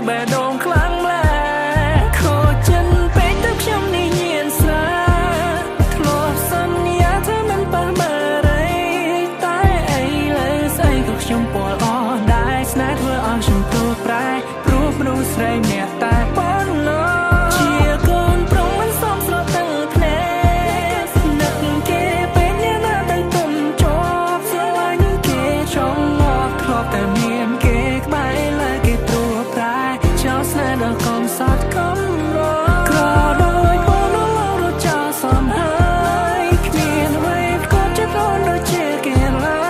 បេះដូងខ្លាំងម្ល៉េះខូចចិនពេកទៅខ្ញុំនេះញៀនស្រាធ្លាប់សន្យាថាមិនប៉ះបារីតែអីលើស្អីក៏ខ្ញុំពាល់អស់ដែរស្នេហ៍ធ្វើឲ្យខ្ញុំទូប្រែព្រោះមនុស្សស្រីម្នាក់តែប៉ុណ្ណោះជាកូនប្រុសមិនសមស្រទាំងភ្នែកនឹកគេពេលអ្នកណាទៅទុំជាប់ស្រឡាញ់គេចង់ងាប់ធ្លាប់តែមានគេក្បែរលើគេត្រួតប្រែចោលស្នេហ៍ដល់កំសត់កំរក្រដោយបងនោះឡងរត់ចោលសំហើយគ្មានអ្វីក៏ចិត្តអូនដូចជាគេឡើ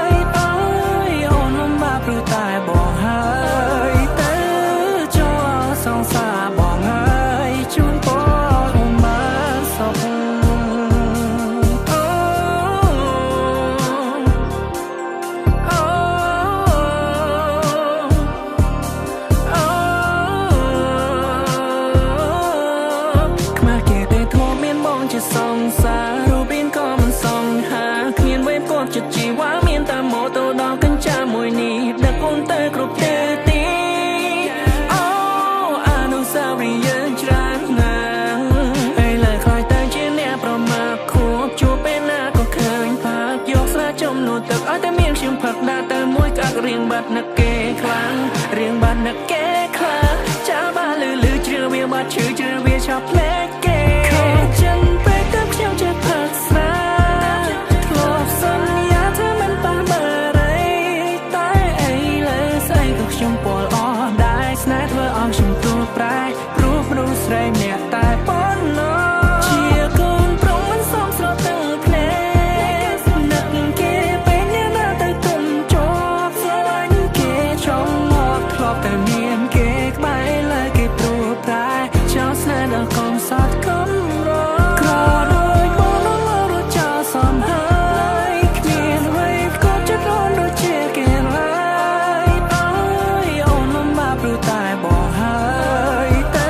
យអើយអូនលំបាកព្រោះតែបងហើយទៅចូលសង្សារបងហើយជូនពរអូនបានសុខអូអូអូខ្មាស់គេទេធ្លាប់មានបងជាសង្សាររូបរាងក៏មិនសង្ហាគ្មានវេផ្គាប់ចិត្តជីវ៉ាមានតែម៉ូតូដល់កញ្ចាមួយនេះដឹកអូនទៅគ្រប់ទិសទីអូអនុស្សាវរីយ៍យើងច្រើនណាស់ឥឡូវខ្លាចតែជាអ្នកប្រមាថខួបជួបពេលណាក៏ឃើញផាកយកស្រាចំនួនទឹកឲ្យតែមានខ្ញុំផឹកដាក់ទៅមួយក្អាក់រៀងបាត់នឹកគេខ្លាំងរៀងបាត់នឹកគេខ្លាំងចាបាលឺលឺជ្រឿវាបាត់ឈឺជ្រឿវាឆាប់ភ្លេចគេខូចចិនពេកទៅខ្ញុំចេះផឹកស្រាធ្លាប់សន្យាថាមិនប៉ះបារីតែអីលើស្អីក៏ខ្ញុំពាល់អស់ដែរស្នេហ៍ធ្វើឲ្យខ្ញុំទូប្រែព្រោះមនុស្សស្រីម្នាក់តែប៉ុណ្ណោះជាកូនប្រុសមិនសមស្រទាំងភ្នែកនឹកគេពេលអ្នកណាទៅទុំជាប់ស្រឡាញ់គេចង់មកធ្លាប់តែមានគេក្បែរលើគេព្រួប្រែចោលស្នេហ៍ដល់កំសត់កំរក្រដោយបងនោះលោរត់ចោលសំហើយគ្មានអ្វីក៏ចិត្តអូនដូចជាគេឡើយអើយអូនលំបាកព្រោះតែបងហើយទៅ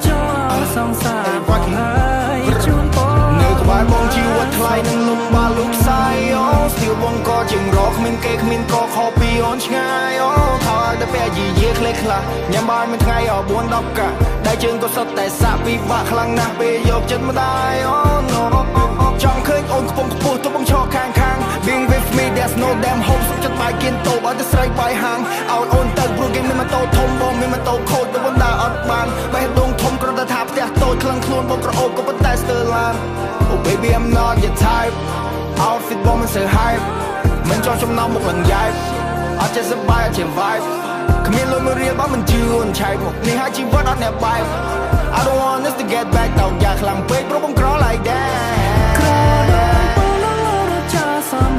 ចូលសង្សារបងហើយជូនពរ នៅក្បែរបងជីវិតថ្លៃនឹងលំបាកលោកខ្សាយអូស្ទៀវបងក៏ជាងរកគ្មានគេគ្មានកខពីអូនឆ្ងាយអូខោឲ្យតែពាក់យីយាខ្លេខ្លះញ៉ាំបាយមួយថ្ងៃអ4 10កាក់ដៃជើងក៏សុទ្ធតែសាក់ពិបាកខ្លាំងណាស់ពេលយកចិត្តម្ដាយអូ no ចង់ឃើញអូនខ្ពង់ខ្ពស់ទោះបងឈរខាងខាង Being with me, there's no damn hope សុខចិត្តបាយគៀនតូបឲ្យតែស្រីបាយហាងឲ្យអូនទៅព្រោះគេមានម៉ូតូធំបងមានម៉ូតូខូចទៅបណ្ដាអត់បានបេះដូងធំគ្រាន់តែថាផ្ទះតូចក្លឹងខ្លួនបងក្រអូបក៏ប៉ុន្តែស្ទើរឡាន Oh baby, I'm not your type. Outfit បងមិនសូវ hype មិនចង់ចំណោមមុខឡើងយ៉ែបអត់ចេះសប្បាយអត់ចេះ vibe គ្មានលុយមួយរៀលបងមិនជឿអូនឆែកមកនេះហើយជីវិតអត់អ្នកបែប I don't want us to get back តោកយ៉ាខ្លាំងពេកព្រោះបងក្រ like that ក្រដោយបងនោះលោរត់ចោលសំ